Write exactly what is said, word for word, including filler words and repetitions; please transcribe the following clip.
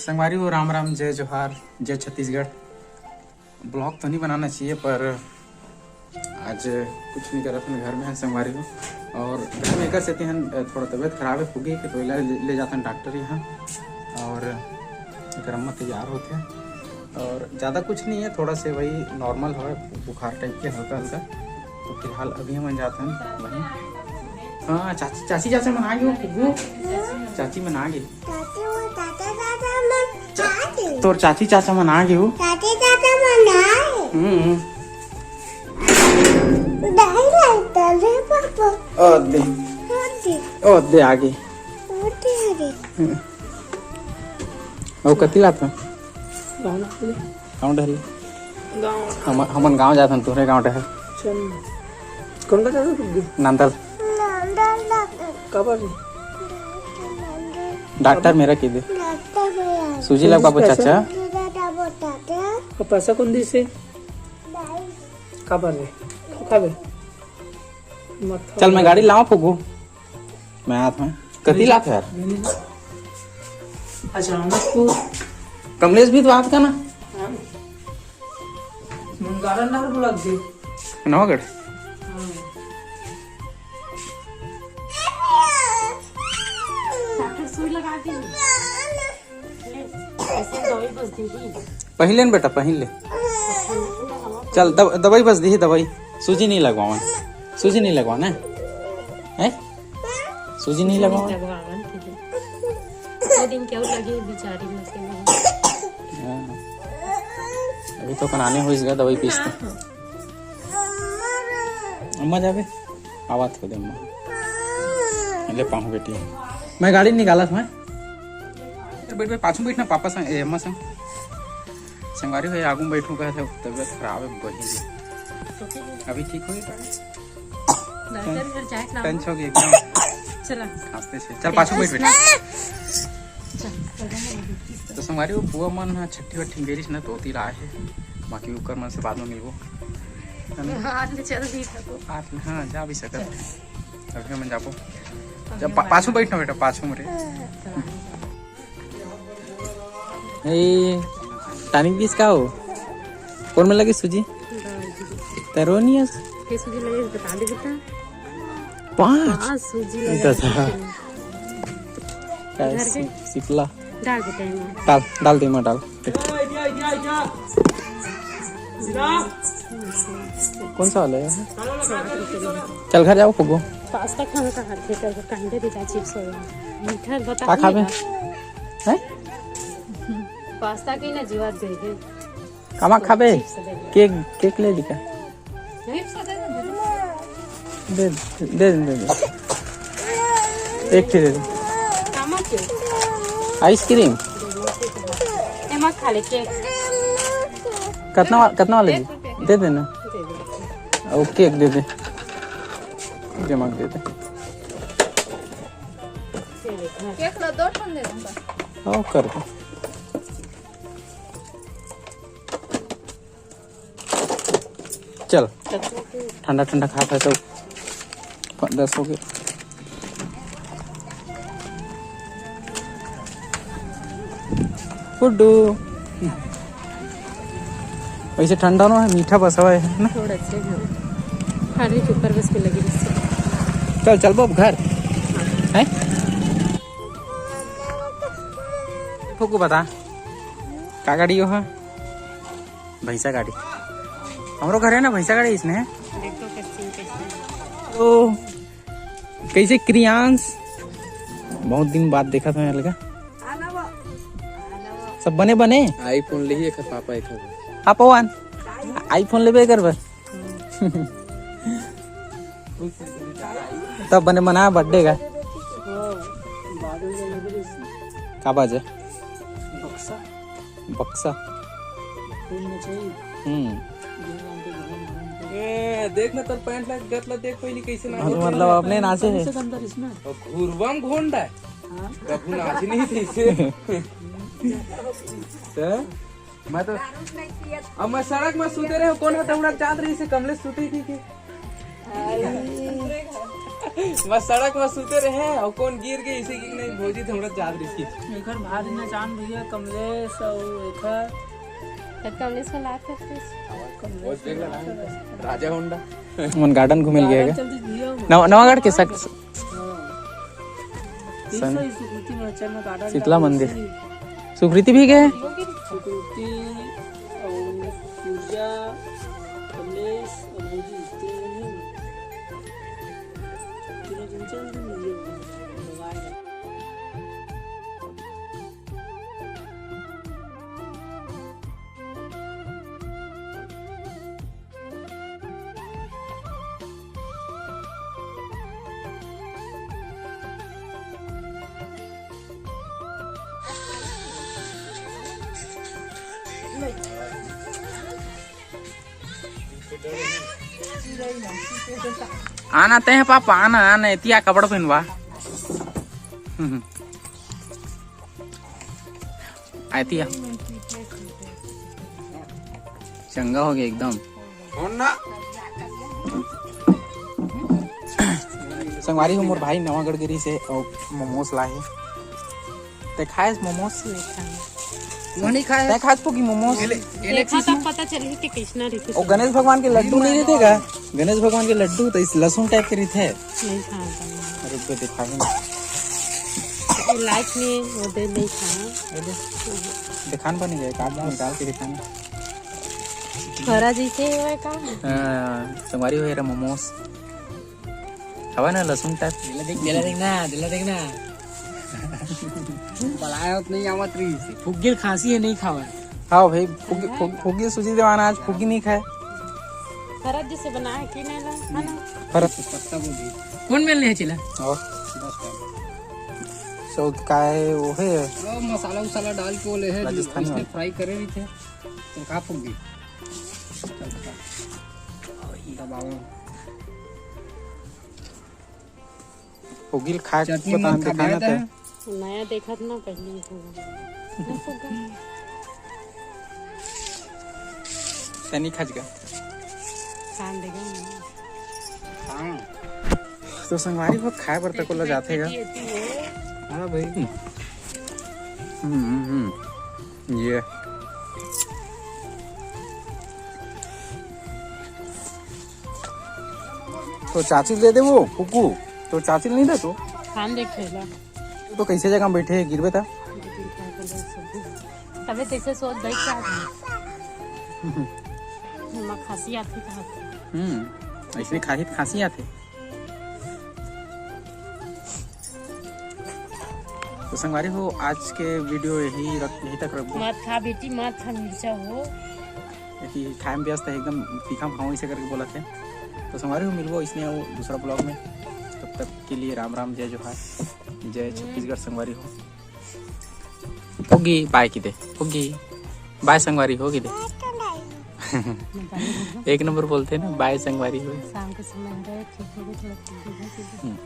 संगवारी हो, राम राम, जय जोहार, जय छत्तीसगढ़। ब्लॉग तो नहीं बनाना चाहिए, पर आज कुछ नहीं करत हन, घर में है संगवारी हो। और घर में एकर सेती हन, थोड़ा तबीयत खराब है फुगी के, तो ले, ले जातन डॉक्टर यहाँ। और एकर अम्मा तैयार होते हैं। और ज़्यादा कुछ नहीं है, थोड़ा से वही नॉर्मल है, बुखार टाइप के हल्का हल्का। तो फिलहाल अभी हमन जात हन वहीं। हाँ, चाची, चाची चाचा मन आ गे हो फुग्गू। चाची मन आ गे। चाची वो चाचा चाचा मन आ गे। तोर चाची चाचा मन आ गे हो। चाची चाचा मन आ गे। हम्म, हम्म। नहीं लगता रे पापा। ओ दे। ओ दे। ओ दे आ गे। ओ दे आ गे। हम्म। अउ कति लात हन? गाँव डहर ले। गाँव डहर ले। गाँव। हम, हमन गाँव जात हन, तोहरे गाँव डहर। अच्छा। कौन का जात हन? नांदल। नांदल जात हन। काबर रे? डॉक्टर मेरा कहि दे। डॉक्टर मेरा। सूजी लगवाबो चाचा। सूजी लगवाबो चाचा। अउ पैसा कौन दिस हे? दाई। काबर रे? खाबे? मत खा। चल, मैं गाड़ी लाऊं फुग्गू। मैं आत हूँ। कति लात हस यार? अचानक तो। कमलेश भी तो आत का ना? हाँ। मुंगारा ना बुला दे। नवागढ़। हाँ। डॉक्टर सुई लगा दी। ले, ऐसे दवाई बस दे दी। पहिन ले न बेटा, पहिन ले। चल, दव-, दवाई बस दिही, दवाई। सूजी नहीं लगवावन। सूजी नहीं लगवाना है? हैं? सूजी नहीं लगवावन? लगवावन, ठीक है। दो दिन क्यों लगे बेचारी में से? हाँ। अभी तो कनाने होइस गा दवाई पीस के। अम्मा जाबे? आवाज को दे अम्मा। ले पाहूँ बेटी। मैं गाड़ी निकालत हूँ। बैठ, बैठ, पाछू बैठ ना, पापा संग, ए, अम्मा संग। संगवारी हो, आगू में बैठू कहे थे, तबीयत खराब है, बही जी। अभी ठीक होई? डॉक्टर घर जाए ना। टेंशन हो गई एकदम। चला। खांसते से। चल, पाछू बैठ, बैठ। चल, चल, चल। तो संगवारी हो, बुआ मन ह छट्ठी वट्ठी में गे रहिस ना, तो ओती ला आए हे। बाकी ओकर मन से बाद में मिलबो। आज ले चल दी था तो। आज, हाँ, जा भी सकत। अभी हमन जाबो। अभी जब पा-, हमन पाछू बैठ ना बेटा, पाछू में रे। ए, टानिक दिस का हो? कौन में लगे सूजी? तरोनियस। के सूजी लगे, बता दे बेटा। पाँच? पाँच सूजी लगे। दस, हाँ। इधर के? सि-, सिपला। डाल बेटा एमा। डाल, डाल दे, मैं डाल। कौन सा वाला है? चल घर जाओ फुग्गू। पास्ता खाने का हाथ लेकर वो कांदे भी चिप्स हो गया। मीठा बता का खाबे? नहीं। हैं? पास्ता के ना जीवा दे दे। कामा खाबे? चिप्स दे दे। केक, केक ले ली का? चिप्स दे दे। दे, दे, दे, दे। एक ठे दे दे। कामा के? आइसक्रीम। एमा खा ले केक। कितना वा-, कितना वाले दे? दे देना। दे दे। ओ, केक दे दे। दिमाग दे दे। केक ला दो ठन दे दूंगा। ओ, कर दे। चल, ठंडा ठंडा खा खा तो प-, दस हो गए। गुड्डू, वैसे ठंडा ना है, मीठा बसा हुआ है ना। थोड़ा अच्छा है। खाली ऊपर बस के लगी बस। चल, चल, बाबू, घर। हैं? फुग्गू बता, का गाड़ी हो? भैंसा गाड़ी। हमरो घर है ना, भैंसा गाड़ी इसने है। देखो कैसे, कैसे। तो कैसे क्रियांश? बहुत दिन बाद देखा था मैं लगा। सब बने बने? iPhone ले ही एक पापा एक। हाँ पवन, iPhone लेबे कर बर। तब बने मना बर्थडे का। का बाजे? बक्सा। बक्सा। हम्म। ए, देख ना, तोर पैंट ला, गत ला देख, कोई नहीं कैसे ना। हाँ, तो मतलब, अपने नाचे है। और घुरवा में घोंडा है। हाँ। कभू नाच नहीं थी से। तो मैं तो, अब मैं सड़क में सुते रहे, कौन हटा उड़ा चांद रही से कमले सुते थी के? बस सड़क में सुते रहे अउ कोन गिर गे, इसे कि नहीं भौजी तो हमरा याद रही। एकर भारी नचान भैया कमलेश अउ एकर। तब कमलेश को लात करते। वो देख लेना, राजा होंडा। मन गार्डन घूमे ले गया। चलती भैया। नवा-, नवागढ़ के सक-, हाँ। सन-, तीन सौ ही सुकृति में चल में गार्डन शीतला मंदिर। सुकृति भी गए? सुकृति अउ सूर्या, कमलेश अउ भौजी, तीन जन हैं। तीनों जन चल दे, मुझे मोबाइल। आना ते हैं पापा, आना, आना, एतिया कपड़ा पहनवा। हम्म। आती है। चंगा हो गया एकदम। संगवारी हो, मोर भाई नवागढ़ गिरी से अउ मोमोस लाहे। ते खाए मोमोस? नहीं खाए। वो नहीं खाए। ते खाए तो की मोमोस? देखा तब पता चली कि कृष्णा रही। ओ गणेश भगवान के लड्डू नहीं रहते का? गणेश भगवान के लड्डू तो इस लहसुन टाइप के रहते हैं। नहीं खाए। अरे तो दिखा ही नहीं। लाइफ में वो दे नहीं खाए। दिखान बन गए, काट निकाल के दिखाना। खरा जैसे हुआ का? हाँ, तुम्हारी हो रहा मोमोस। हवा ना लहसुन टाइप। दिला देख, दिला देख ना, दिला देख ना। पलाया होत नहीं आवत रही से। फुग्गी ल खांसी है, नहीं खावा। हाँ भाई, फुग्गी, फुग-, फुग्गी सूजी देवाना आज फुग्गी नहीं खाए। खरा जैसे बनाए कि नहीं ला, है ना? खरा। पत्ता गोभी। कौन मेल नहीं है चिला? और? दस का। सो काय वो है? वो मसाला उसाला डाल के वो ले है, राजस्थानी उसमें वाला। फ्राई करे रही थे। तो कहाँ फूक गई? चल, चल। दबाओ। फुगिल खा के चटनी पता मत खा, दिखाना था। नया देखत ना पहले ही होगा। नहीं फूका। तनी खा का। खान देगा। हाँ। तो संगवारी हो खाए बर तको ला जाथे गा। हाँ भाई। हम्म, हम्म, हम्म। ये। तो चाची दे दे वो, कुकू। तो चाची नहीं दे तो। खान देखे ला। तो कैसे जगह में बैठे हैं, गिरबे था? तबे तैसे सोच बैठ के आदमी। मैं खांसी आती कहा। हम्म, ऐसे खाही तो खांसी आती। तो संगवारी हो, आज के वीडियो यही रख, यही तक रखबो। मत खा बेटी, मत खा मिर्चा हो। यदि खाए में व्यस्त है एकदम तीखा खाओ इसे करके बोला थे। तो संगवारी हो, मिलबो इसने वो दूसरा ब्लॉग में। तब तक के लिए राम राम, जय जोहार, जय छत्तीसगढ़ संगवारी हो। होगी बाय की दे, होगी बाय संगवारी होगी दे। एक नंबर बोलते हैं ना, बाय संगवारी हो। शाम के समय हम गए, ठीक हो गए, थोड़ा ठीक हो गए। हम्म।